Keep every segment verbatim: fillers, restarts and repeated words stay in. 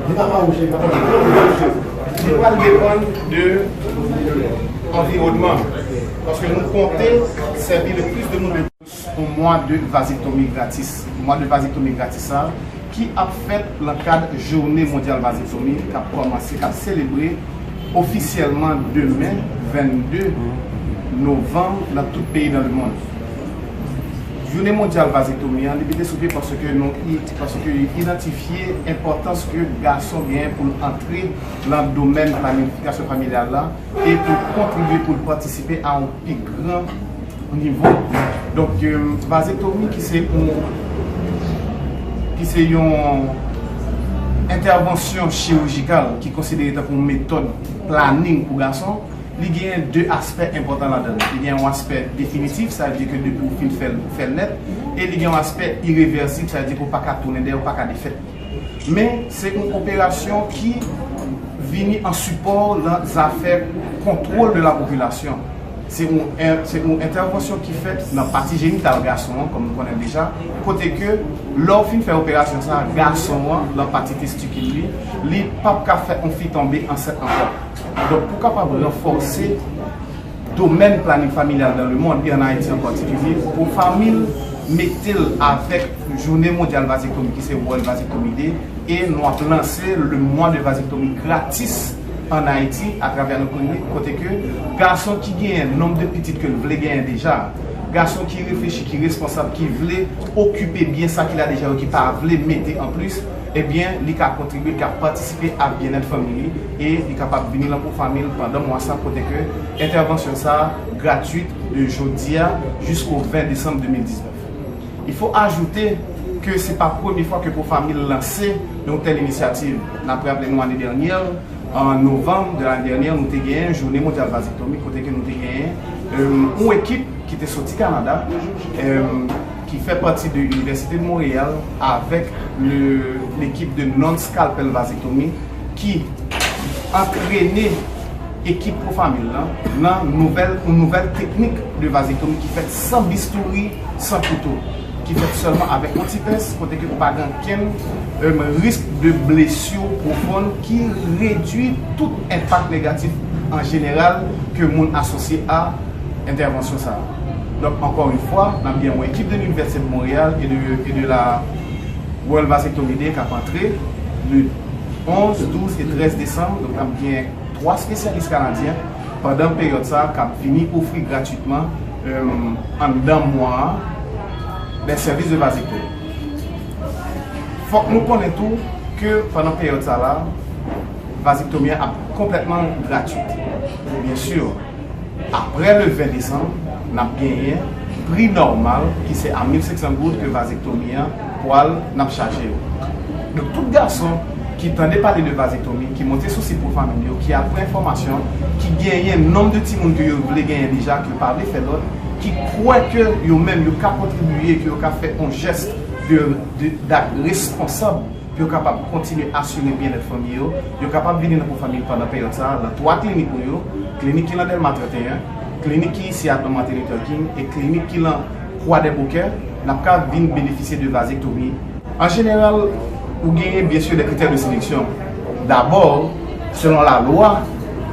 Li pa manje, li pa manje. Li pral depann de anviwònman. Paske nou konte sèvi le plis de moun yon mwa de vazektomi gratis. Mwa de vazektomi gratis sa, ki ap fèt nan kad Jounen Mondyal Vazektomi, k ap kòmanse, k ap selebre ofisyèlman demen, vennde novanm, nan tout peyi dans le monde. Jounen Mondyal Vazektomi an, li mete sou pye paske nou i- paske li idantifye enpòtans ke gason genyen pou l antre nan domèn planifikasyon familyal la e pou l kontribye, pou l patisipe a yon pi gran nivo. Donk, euh, vazektomi ki se yon, ki se yon entèvansyon chirijikal ki konsidere tankou yon metòd planning pou gason, li gen de aspè enpòtan ladan l. Li gen yon aspè definitif, sa vle di ke depi w fin fè l, ou fè l nèt, e li gen yon aspè irevèsib, sa vle di ke w pa ka tounen dèyè, w pa ka defèt li. Men, se yon operasyon ki vini an sipò nan zafè contrôle de la population. Se yon, se yon entèvansyon ki fèt nan pati jenital gason an, kòm nou konnen l deja, kote ke lè w fin fè operasyon sa a, gason an, nan pati testikil li, li p ap ka fè yon fi tonbe ansent ankò. Donk, pou kapab ranfòse domèn planning familial dans le monde, e an Ayiti an patikilye, pou fanmi l mete l avèk Jounen Mondyal Vazektomi, ki se World Vasectomy Day, e nou ap lanse le mois de vasectomie gratis an Ayiti atravè nou klinik, kote ke gason ki genyen nonb de pitit ke l vle genyen deja, gason ki reflechi, ki responsab, ki vle okipe byen sa ki la deja yo, ki pa vle mete anplis, ebyen, li ka kontribye, li ka patisipe a byennèt fanmi li, e li kapab vini nan pou fanmi l pandan mwa sa, kote ke entèvansyon sa a gratwit de jodi a jisko ven desanm de mil diznèf. Il faut ajouter ke se pa premye fwa ke pou fanmi l lanse yon tèl inisyativ. N ap raple nou ane dènyè, an novanm de lane dènyè, nou te genyen Jounen Mondyal Vazektomi, kote ke nou te genyen, euh, yon ekip ki te soti Kanada, euh, ki fè pati de Université de Montréal, avèk le, l'équipe de non-scalpel vasectomie, ki antrene ekip pou fanmi l lan nan nouvèl, yon nouvèl teknik de vazektomi ki fèt san bistouri, san kouto, ki fèt sèlman avèk yon ti pens, kote ke pa gen okenn, euh, risk de blesi pwofon ki redwi tout enpak negatif an jeneral ke moun asosye a entèvansyon sa a. Donk, ankò yon fwa, n ap gen yon ekip de l'Université de Montréal et de, et de la World Vasectomy Day k ap antre le onz, douz e trèz desanm. Donk, n ap gen twa espesyalis kanadyen pandan peryòd sa a k ap vini ofri gratwitman, euh, anndan mwa a, des services de vasectomie. Fòk nou konnen tou ke pandan peryòd sa la, vazektomi an ap konplètman gratwit. Byen si, apre le ven desanm, n ap genyen pri nòmal ki se a mil senk san goud ke vazektomi an pral, n ap chaje yo. Donk, tout gason ki tande pale de vazektomi, ki monte sou sit pou fanmi yo, ki apre enfòmasyon, ki genyen nonb de timoun ke yo vle genyen deja, ke yo pa vle fè lòt, ki kwè ke yo menm yo ka kontribiye, ke yo ka fè yon jès de, de, dak responsab pou yo kapab kontinye asire byennèt fanmi yo, yo kapab vini nan pou fanmi pandan peryòd sa a, nan twa klinik nou yo, klinik ki nan Dèlma trannteyen, klinik ki isi a nan Martin Luther King, e klinik ki nan Croix des Bouquets, n ap ka vin benefisye de vazektomi. An jeneral, ou genyen, byen si, de kritè de seleksyon. Dabò, selon lalwa,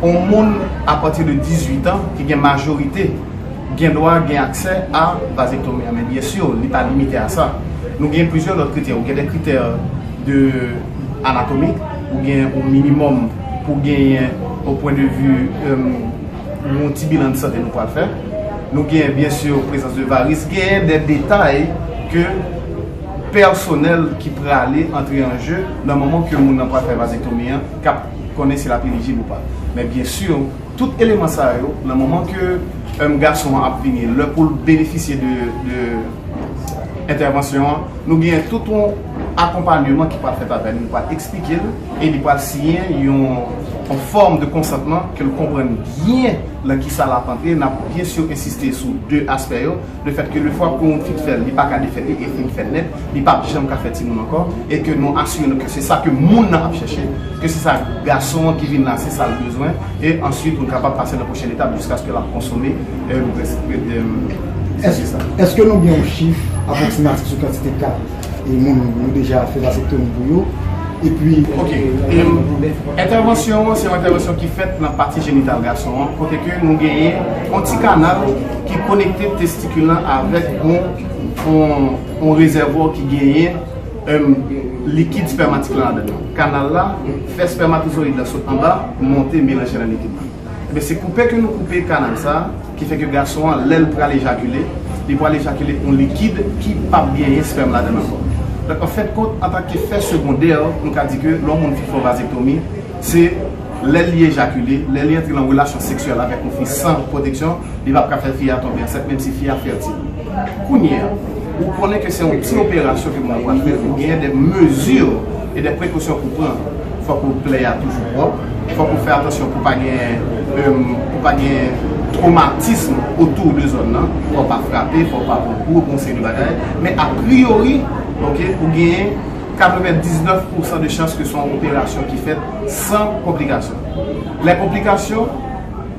yon moun apati de dizuit an ki gen majorite gen dwa gen aksè a vazektomi an. Men byen si, li pa limite a sa. Nou gen plizyè lòt kritè. Ou gen de kritè de anatomik, ou gen yon minimòm pou genyen, o pwen de vi, euh, yon ti bilan de sante nou pral fè. Nou gen, byen si, prezans de varis, genyen de detay ke pèsonèl ki prale antre an je nan moman ke moun nan pral fè vazektomi an, k ap konnen si l ap elijib ou pa. Men byen si, tout eleman sa yo, nan moman ke, euh, gason an ap vini, lè pou l benefisye de, de entèvansyon an, nou gen tout yon akonpanyeman ki pral fèt avè l. Nou pral eksplike l e li pral siyen yon, yon fòm de konsantman ke l konprann byen nan kisa l ap antre. N ap byen si ensiste sou de aspè yo. Le fèt ke lefwa ke yon fi t fè l, li pa ka defèt li e fin fèt nèt, li p ap janm ka fè timoun ankò, e ke nou asire nou ke se sa ke moun nan ap chèche, ke se sa gason an ki vin la, se sa l bezwen, e answit nou kapab pase nan pwochèn etap jiskaske l ap konsome, euh, pres-, euh, se sa. Èske nou gen yon chif apwoksimatif sou kantite ka e moun nou deja fè vazektomi pou yo? Epi, ok, entèvansyon an se yon entèvansyon ki fèt nan pati jenital gason an, kote ke nou genyen yon ti kanal ki konekte testikil lan avèk yon, yon, yon rezèvwa ki genyen likid spèmatik lan ladan l. Kanal la fè spèmatozoyid la sot anba, monte melanje nan likid la. Ebyen, se koupe ke nou koupe kanal sa a ki fè ke gason an, lè l pral ejakile, li pral ejakile yon likid ki p ap genyen spèm ladan l ankò. Donk, an fen de kont, antanke fè segondè, nou ka di ke lè yon moun fin fè yon vazektomi, se lè li ejakile, lè li antre nan relasyon seksyèl avèk yon fi san pwoteksyon, li p ap ka fè fi a tonbe ansent, menm si fi a fètil. Kounye a, ou konnen ke se yon ti operasyon ke moun pral fè, ou genyen de mezi e de prekosyon pou pran. Fòk ou plè a toujou pwòp, fòk ou fè atansyon pou pa gen, pou pa gen twomatism otou de zòn nan, fòk pa frape, fòk pa pran kou, yon seri de bagay. Men apriyori, ok, ou genyen katrevendiznèf pousan de chans ke se yon operasyon ki fèt san konplikasyon. Les complications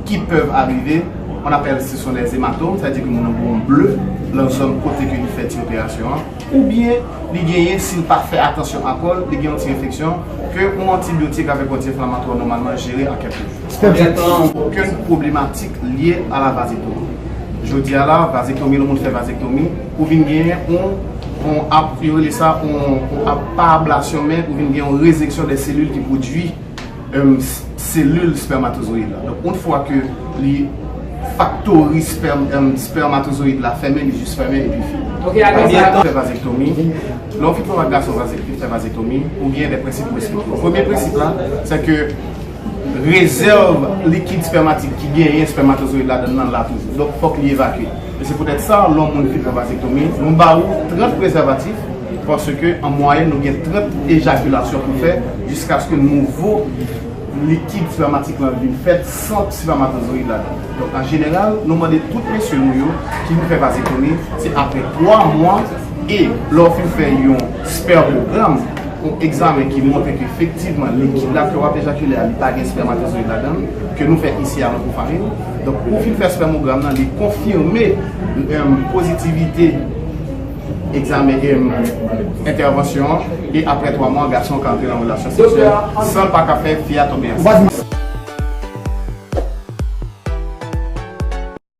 qui peuvent arriver, on appelle, ce sont les hématomes, c'est-à-dire que moun nan gen yon ble nan zòn kote ke li fè ti operasyon an, oubyen li genyen, si l pa fè atansyon ankò, li gen yon ti enfeksyon ke yon antibyotik avèk yon anti-enflamatwa nòmalman jere an kèk jou. Konbyen tan? Okenn pwoblematik lye a la vazektomi. Jodi a la, vazektomi, lè moun fè vazektomi, ou vin genyen yon, yon ap, yo rele sa yon, yon ap, pa ablasyon, men ou vin gen yon rezeksyon de selil ki pwodui selil spèmatozoyid la. Donk, yon fwa ke li faktori spèm, spèmatozoyid la fèmen, li jis fèmen epi fini. Ok, apre sa, fè vazektomi. Lè w fin fè yon gason vazek-, fè vazektomi, ou gen de prensip pou respekte. Premye prensip la, se ke rezèv likid spèmatik ki genyen spèmatozoyid ladan l nan la toujou. Donk, fòk li evakye. E se poutèt sa, lè yon moun fin fè vazektomi, nou ba ou trant prezèvatif, paske an mwayèn, nou gen trant ejakilasyon pou fè jiskaske nouvo likid spèmatik lan vin fèt san spèmatozoyid ladan. Donk, an jeneral, nou mande tout mesye nou yo ki vin fè vazektomi, se apre twa mwa, e lè w fin fè yon spèmogram, yon egzamen ki montre ke efektivman likid la ke w ap ejakile a, li pa gen spèmatozoyid ladan l, ke nou fè isi a nan Pou Fanmi. Donk, ou fin fè spèmogram nan, li konfime, em, pozitivite egzamen, em, entèvansyon an, e apre twa mwa, gason an ka antre nan relasyon seksyèl san l pa ka fè fi a tonbe ansent.